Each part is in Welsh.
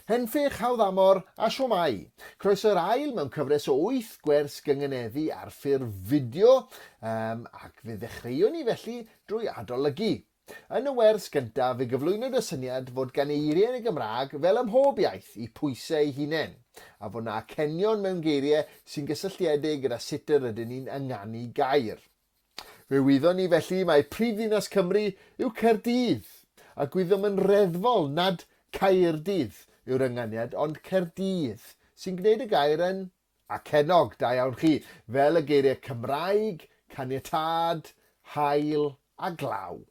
Henffych, Hawddamor a Shwmae! Croeso i'r ail mewn cyfres o wyth gwers gynganeddu ar ffurf fideo, um, ac fe ddechreuwn ni felly drwy adolygu. Yn y wers gyntaf fe gyflwynwyd y syniad fod gan eiriau yn y Gymraeg, fel ym mhob iaith, eu pwysau eu hunain, a fod 'na acenion mewn geiriau sy'n gysylltiedig gyda sut yr ydyn ni'n ynganu gair. Fe wyddon ni felly mai prifddinas Cymru yw Caerdydd, a gwyddom yn reddfol nad Caerdydd yw'r ynganiad ond Cerdydd, sy'n gwneud y gair yn acennog, da iawn chi, fel y geiriau Cymraeg, caniatâd, haul a glaw.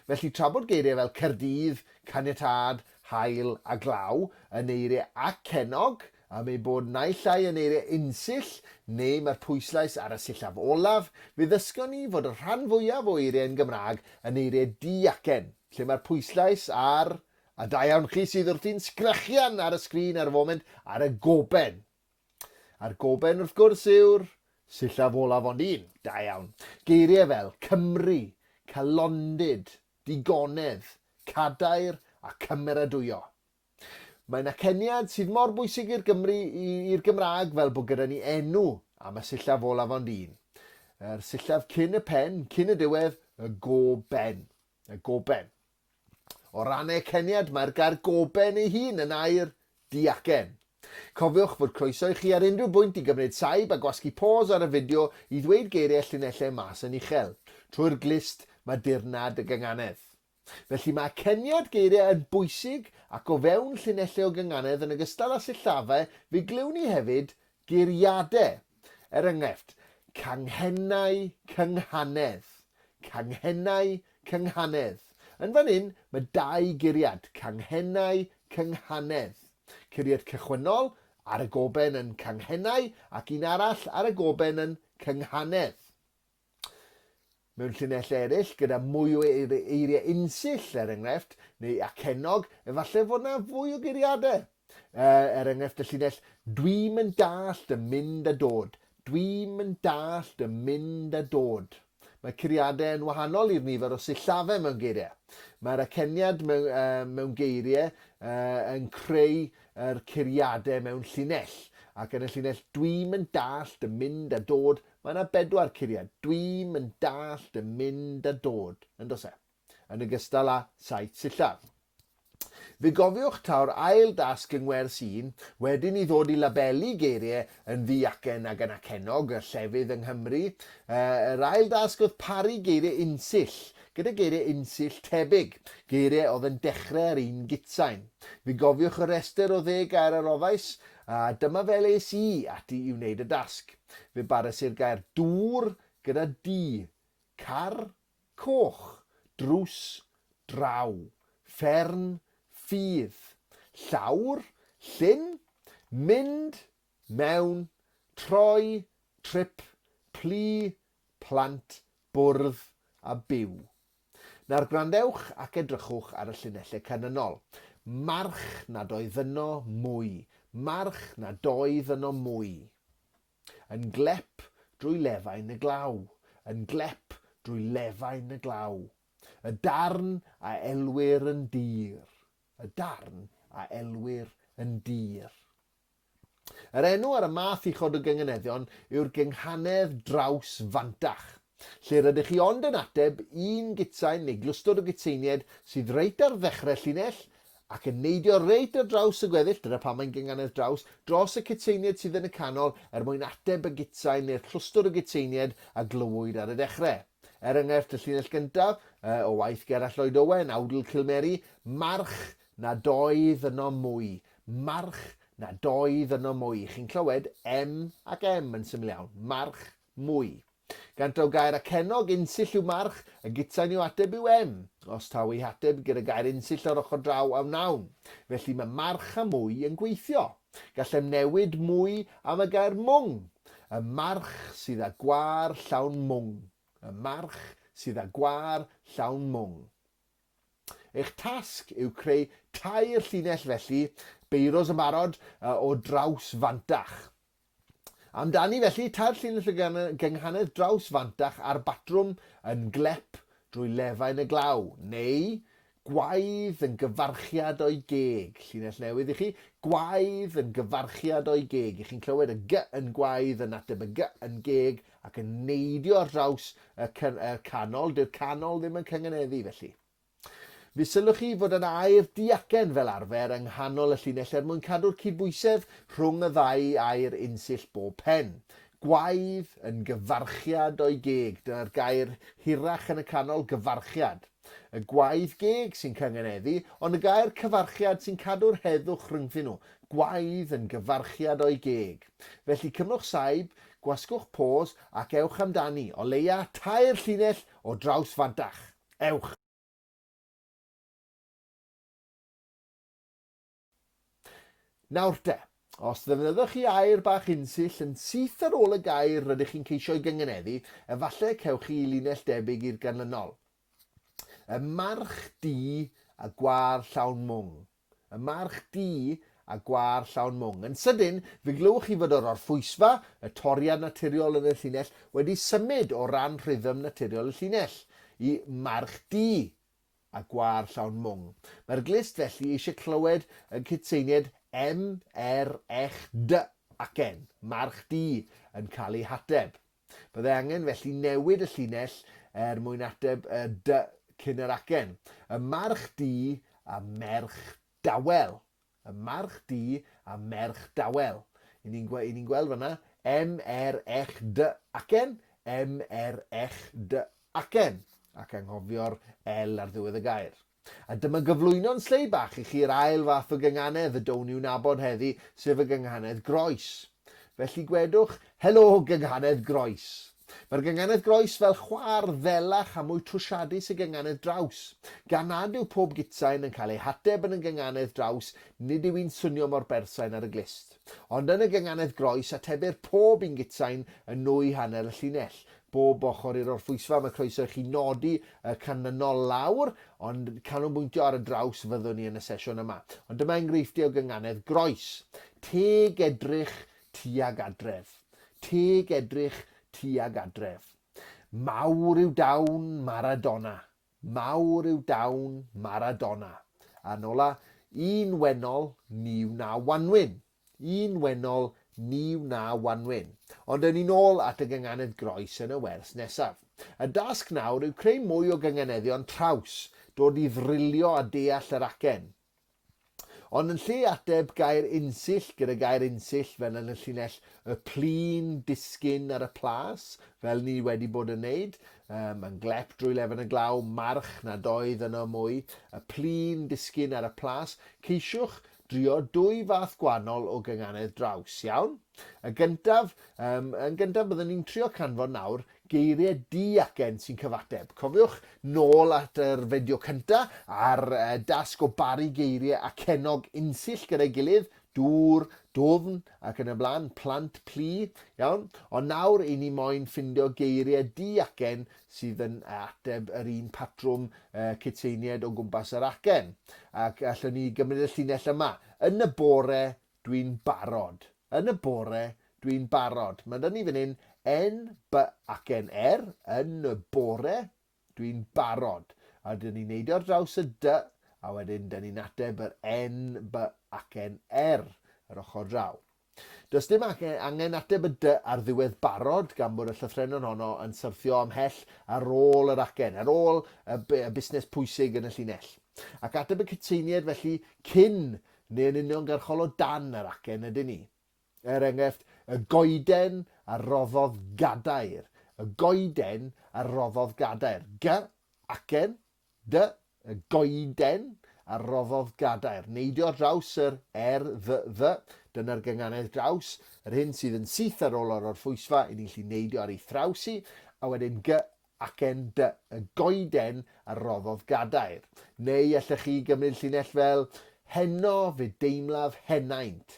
Felly, tra bod geiriau fel Caerdydd, caniatâd, haul a glaw yn eiriau acennog, am eu bod naill ai yn eiriau unsill neu mae'r pwyslais ar y sillaf olaf, fe ddysgon ni fod y rhan fwyaf o eiriau yn Gymraeg yn eiriau diacen, lle mae'r pwyslais ar, a da iawn chi sydd wrthi'n sgrechian ar y sgrin ar y foment, ar y goben. A'r goben, wrth gwrs, yw'r sillaf olaf ond un. Da iawn. Geiriau fel Cymru, calondid, digonedd, cadair a cymeradwyo. Mae'n aceniad sydd mor bwysig i'r Gymru, i'r Gymraeg fel bod gyda ni enw am y sillaf olaf ond un. Yr sillaf cyn y pen, cyn y diwedd, y go-ben. Y goben. O ran aceniad, mae'r gair goben ei hun yn air diacen. Cofiwch fod croeso i chi ar unrhyw bwynt i gymryd saib a gwasgu pause ar y fideo i ddweud geiriau llinellau mas yn uchel. Trwy'r glust mae dirnad y gynganedd. Felly mae aceniad geiriau yn bwysig ac o fewn llinellau o gynganedd yn ogystal â sillafau fe glywn ni hefyd geiriadau. Er enghraifft, canghennau cynghanedd, canghennau cynghanedd. Yn fan hyn, mae dau guriad, canghennau cynghanedd. Curiad cychwynnol ar y goben yn canghennau ac un arall ar y goben yn cynghanedd. Mewn llinell eraill, gyda mwy o eiriau unsill, er enghraifft, neu acennog, efallai fod 'na fwy o geiriadau. Er enghraifft, y llinell 'Dwi'm yn dallt y mynd a dod', 'Dwi'm yn dallt y mynd a dod'. Mae curiadau yn wahanol i'r nifer o sillafau mewn geiriau. Mae'r aceniad mewn, uh, mewn geiriau uh, yn creu yr curiadau mewn llinell. Ac yn y llinell 'Dwi'm yn dallt y mynd a dod', Mae yna bedwar curiad. Dwi'm yn dallt y mynd a dod, yn does e? Yn ogystal â saith sillaf. Fe gofiwch taw'r ail dasg yng ngwers un, wedyn i ddod i labelu geiriau yn ddi-acen ag yn acennog, y llefydd yng Nghymru. Yr ail dasg oedd paru geiriau unsill gyda geiriau unsill tebyg, geiriau oedd yn dechrau ar un gutsain. Fe gofiwch y rhestr o ddeg gair a roddais, a dyma fel es i ati i wneud y dasg. Fe bares i'r gair dŵr gyda du, car, coch, drws, draw, fferm, ffydd, llawr, llyn, mynd, mewn, troi, trip, plu, plant, bwrdd a byw. Nawr gwrandewch ac edrychwch ar y llinellau canlynol. March nad oedd yno mwy. March nad oedd yno mwy. Yn glep drwy lefain y glaw. Yn glep drwy lefain y glaw. Y darn a elwir yn dir. Y darn a elwir yn dir. Yr enw ar y math uchod o gynganeddion yw'r gynghanedd draws fantach, lle rydych chi ond yn ateb un gutsain neu glwstwr o gutseiniaid sydd reit ar ddechrau llinell ac yn neidio reit ar draws y gweddill, dyna pam mae'n gynganedd draws, dros y cutseiniaid sydd yn y canol er mwyn ateb y gutsain neu'r clwstwr o gutseiniaid a glywyd ar y dechrau. Er enghraifft, y llinell gyntaf, o waith Gerallt Lloyd Owen, Awdl Cilmeri, March nad oedd yno mwy, March nad oedd yno mwy. Chi'n clywed M ac M yn syml iawn. March mwy. Gan taw gair acennog, unsill yw march, y gutsain i'w ateb yw M. Os taw ei hateb gyda gair unsill o'r ochr draw a wnawn. Felly mae march a mwy yn gweithio. Gallem newid mwy am y gair mwng. Y march sydd â gwar llawn mwng. Y march sydd â gwar llawn mwng. Eich tasg yw creu tair llinell felly, beiros yn barod, o draws fantach. Amdani felly, tair llinell o gynghanedd draws fantach ar batrwm yn glep drwy lefain y glaw, neu Gwaedd yn gyfarchiad o'i geg. Llinell newydd i chi. Gwaedd yn gyfarchiad o'i geg. I chi'n clywed y g yn gwaedd yn ateb y g yn geg ac yn neidio ar draws y, y canol. Dyw'r canol ddim yn cynganeddu felly. Fe sylwch chi fod yna air diacen fel arfer yng nghanol y llinell er mwyn cadw'r cydbwysedd rhwng y ddau air unsill bob pen. Gwaedd yn gyfarchiad o'i geg. Dyna'r gair hirach yn y canol, gyfarchiad. Y gwaedd geg sy'n cynganeddu, ond y gair cyfarchiad sy'n cadw'r heddwch rhyngddyn nhw. Gwaedd yn gyfarchiad o'i geg. Felly cymrwch saib, gwasgwch pause ac ewch amdani, o leia tair llinell o draws fantach. Ewch! Nawr te, os ddefnyddwch chi air bach unsill yn syth ar ôl y gair rydych chi'n ceisio'i gyngeneddu, efallai y cewch chi linell debyg i'r ganlynol. Y march du a gwar llawn mwng. Y march du a gwar llawn mwng. Yn sydyn, fe glywch chi fod yr orffwysfa, y toriad naturiol yn y llinell, wedi symud o ran rhythm naturiol y llinell, i march du a gwar llawn mwng. Mae'r glust felly eisiau clywed y cytseiniad M, R, Ech, D ac N, march du, yn cael eu hateb. Byddai angen felly newid y llinell er mwyn ateb y D cyn yr acen. Y march du a merch dawel. Y march du a merch dawel. I ni'n gwe, ni'n gweld fanna M R Ech D acen, M R Ech D acen. Ac anghofio'r L ar ddiwedd y gair. A dyma gyflwyno'n slei bach i chi'r ail fath o gynghanedd y down i'w nabod heddi, sef y gynghanedd groes. Felly gwedwch, Helo gynghanedd groes! Mae'r gynghanedd groes fel chwaer ddelach a mwy trwsiadus y gynghanedd draws. Gan nad yw pob gitsain yn cael ei hateb yn y gynghanedd draws, nid yw'n swnio mor bersain ar y glust. Ond yn y gynghanedd groes, atebir pob un gitsain yn nwy hanner y llinell. Bob ochr i'r orffwysfa mae croeso i chi nodi y canlynol lawr, ond canolbwyntio ar y draws fyddwn ni yn y sesiwn yma. Ond dyma enghreifftiau o gynganedd groes. Teg edrych tuag adref. Teg edrych tuag adref. Mawr yw dawn Maradona. Mawr yw dawn Maradona. A'n ola, un wennol ni wna wanwyn. Un wennol ni wna wanwyn. Ond ewn ni'n ôl at y gynganedd groes yn y wers nesaf. Y dasg nawr yw creu mwy o gynganeddion traws, dod i ddrilio a deall yr acen. Ond yn lle ateb gair unsill gyda gair unsill fel yn y llinell y plu'n disgyn ar y plas, fel ni wedi bod yn neud, um, yn glep drwy lefn y glaw, march nad oedd yno mwy, y plu'n disgyn ar y plas, ceisiwch drio dwy fath gwahanol o gynganedd draws, iawn? Y gyntaf, um, yn gyntaf byddwn ni'n trio canfod nawr geiriau di-acen sy'n cyfateb. Cofiwch nôl at yr fideo cynta a'r uh, dasg o baru geiriau acennog unsill gyda'i gilydd, dŵr, dwfn ac yn y blaen, plant, plu, iawn? Ond nawr i ni moyn ffindio geiriau di-acen sydd yn ateb yr un patrwm cytseinied o gwmpas yr acen. Ac allwn ni gymryd y llinell yma. Yn y bore, dwi'n barod. Yn y bore, dwi'n barod. Mae 'da ni fan hyn N, B ac N, R. Yn y bore, dwi'n barod. A dyn ni'n neidio ar draws y D, a wedyn dyn ni'n ateb yr N, B ac N, R, yr ochr draw. Does dim angen ateb y dy ar ddiwedd barod gan bod y llythrennyn honno yn syrthio ymhell ar ôl yr acen, ar ôl y, y busnes pwysig yn y llinell. Ac ateb y cytseiniad felly cyn neu yn uniongyrchol o dan yr acen ydyn ni. Er enghraifft, y goeden a roddodd gadair. Y goeden a roddodd gadair. G, acen, Dy, y goeden a roddodd gadair. Neidio ar draws yr R, ddy, ddy. Dyna'r gynganedd draws. Yr hyn sydd yn syth ar ôl yr orffwysfa, i ni'n gallu neidio ar ei thraws hi. A wedyn G, acen dy, y goeden a roddodd gadair. Neu allech chi gymryd llinell fel, Heno fe deimlaf henaint.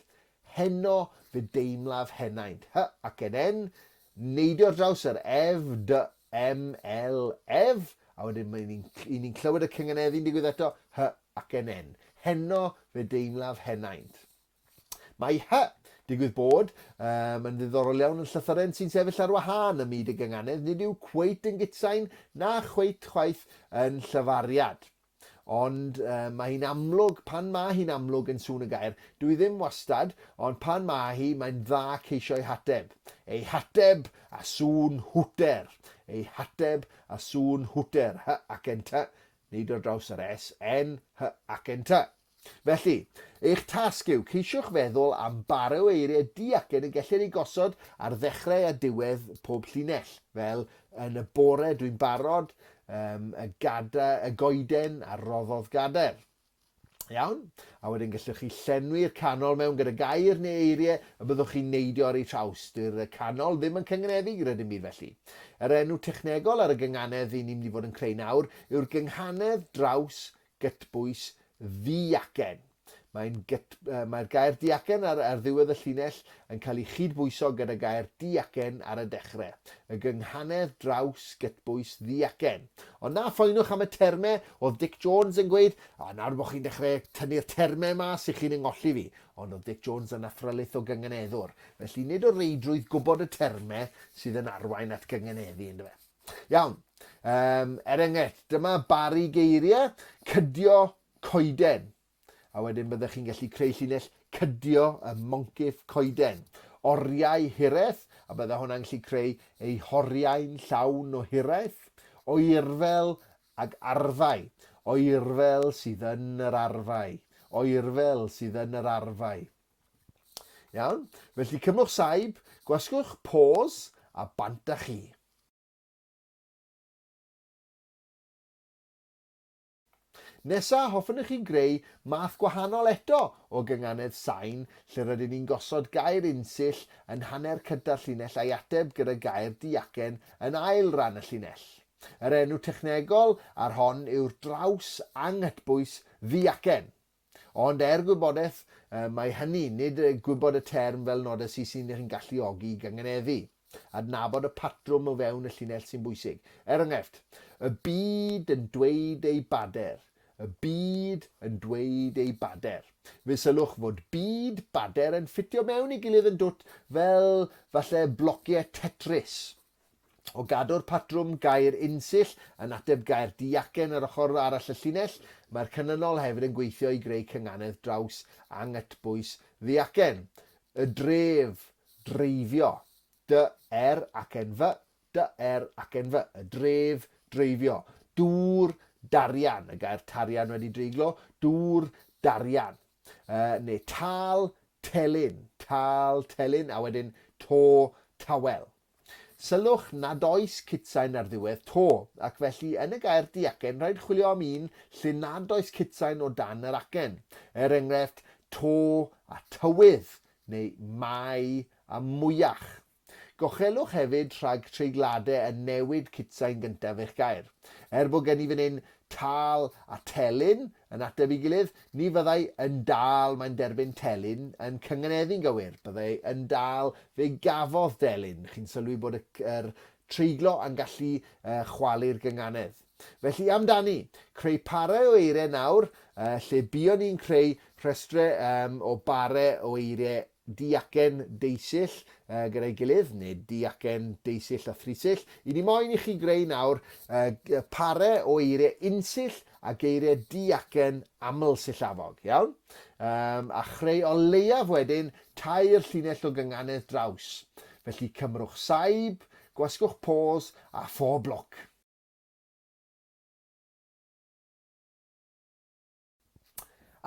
Heno fe deimlaf henaint. H, acen N, neidio ar draws yr F, D, M, L, F, a wedyn mae ni'n i ni'n clywed y cynganeddu'n digwydd eto, H ac N N. Heno fe deimlaf henaint. Mae H, digwydd bod, um, yn ddiddorol iawn yn llythyren sy'n sefyll ar wahân ym myd y gynganedd, nid yw cweit yn gytsain na chweit chwaith yn llyfariad. Ond uh, mae hi'n amlwg, pan mae hi'n amlwg yn sŵn y gair, dwi ddim wastad, ond pan mae hi, mae'n dda ceisio ei hateb. Ei hateb a sŵn hwter. Ei hateb a sŵn hwter. H ac N T. Nid ar draws yr S, N, H ac N T. Felly, eich tasg yw ceisiwch feddwl am bare o eiriau diacen y gellir eu gosod ar ddechrau a diwedd pob llinell, fel yn y bore dwi'n barod, um, y, gada, y goeden a roddodd gadair. Iawn? A wedyn gallwch chi llenwi'r canol mewn gyda gair neu eiriau y byddwch chi'n neidio ar eu traws. Dyw'r canol ddim yn cyngeneddu gyda dim byd felly. Yr enw technegol ar y gynghanedd i ni'n mynd i fod yn creu nawr yw'r gynghanedd draws gytbwys ddiacen. Mae'n gyt, mae'r gair diacen ar, ar ddiwedd y llinell yn cael ei chyd-bwyso gyda gair diacen ar y dechrau. Y gynghanedd draws gytbwys ddiacen. Ond na phoenwch am y termau, oedd Dic Jones yn gweud, a nawr bod chi'n dechrau tynnu'r termau mas i chi'n yngolli fi. Ond oedd Dic Jones yn athrylith o gynganeddwr. Felly nid o reidrwydd gwybod y termau sydd yn arwain at gynganeddu, yndyfe. Iawn. Um, er enghraifft, dyma baru geiriau, cydio coeden. A wedyn byddech chi'n gallu creu llinell cydio y moncyff coeden. Oriau hiraeth, a bydde hwnna'n gallu creu ei horiau'n llawn o hiraeth. Oerfel ag arfau. Oerfel sydd yn yr arfau. Oerfel sydd yn yr arfau. Iawn? Felly cymrwch saib, gwasgwch pause a bant â chi. Nesa, hoffwn i chi greu math gwahanol eto o gynganedd sain lle rydyn ni'n gosod gair unsill yn hanner cyda'r llinell a'i ateb gyda gair diacen yn ail ran y llinell. Yr enw technegol ar hon yw'r draws anghytbwys ddiacen. Ond er gwybodaeth, mae hynny, nid gwybod y term fel nodes i sy'n eich galluogi i gyngeneddu. Adnabod y patrwm o fewn y llinell sy'n bwysig. Er enghraifft, y byd yn dweud ei bader. Y byd yn dweud ei bader. Fe sylwch fod byd, bader yn ffitio mewn i gilydd yn dwt fel falle blociau Tetris. O gadw'r patrwm gair unsill yn ateb gair diacen ar ochr arall y llinell, mae'r canlynol hefyd yn gweithio i greu cynganedd draws anghytbwys ddiacen. Y dref, dreifio. Dy, er, acen fy, dy, er, acen fy. Y dref, dreifio. Dŵr, darian. Y gair tarian wedi dreiglo. Dŵr, darian. Uh, neu tal, telyn. Tal, telyn, a wedyn to, tawel. Sylwch nad oes cytsain ar ddiwedd to, ac felly yn y gair diacen rhaid chwilio am un lle nad oes cytsain o dan yr acen, er enghraifft to a tywydd, neu mae a mwyach. Gochelwch hefyd rhag treigladau yn newid cytsain gyntaf eich gair. Er bod gen i fan hyn tâl a telyn yn ateb ei gilydd, ni fyddai yn dal mae'n derbyn telyn yn cynganeddu'n gywir. Byddai yn dal fe gafodd delyn. Chi'n sylwi bod y, yr treiglo yn gallu uh, chwalu'r gynganedd. Felly amdani, creu parau o eiriau nawr, uh, lle buon ni'n creu rhestre um, o bare o eiriau diacen deusill gyda'i gilydd, neu diacen deusill a thrysill. I ni moyn i chi greu nawr pare o eiriau unsill a geiriau diacen amlsillafog, iawn? Um, a chreu o leiaf wedyn tair llinell o gynganedd draws. Felly cymrwch saib, gwasgwch pause a phob lwc!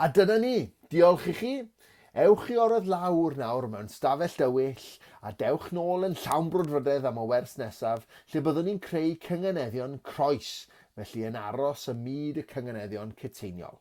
A dyna ni! Diolch i chi! Ewch i orwedd lawr nawr mewn stafell dywyll a dewch nôl yn llawn brwdfrydedd am y wers nesaf lle byddwn ni'n creu cynganeddion croes, felly yn aros ym myd y cynganeddion cytseiniol.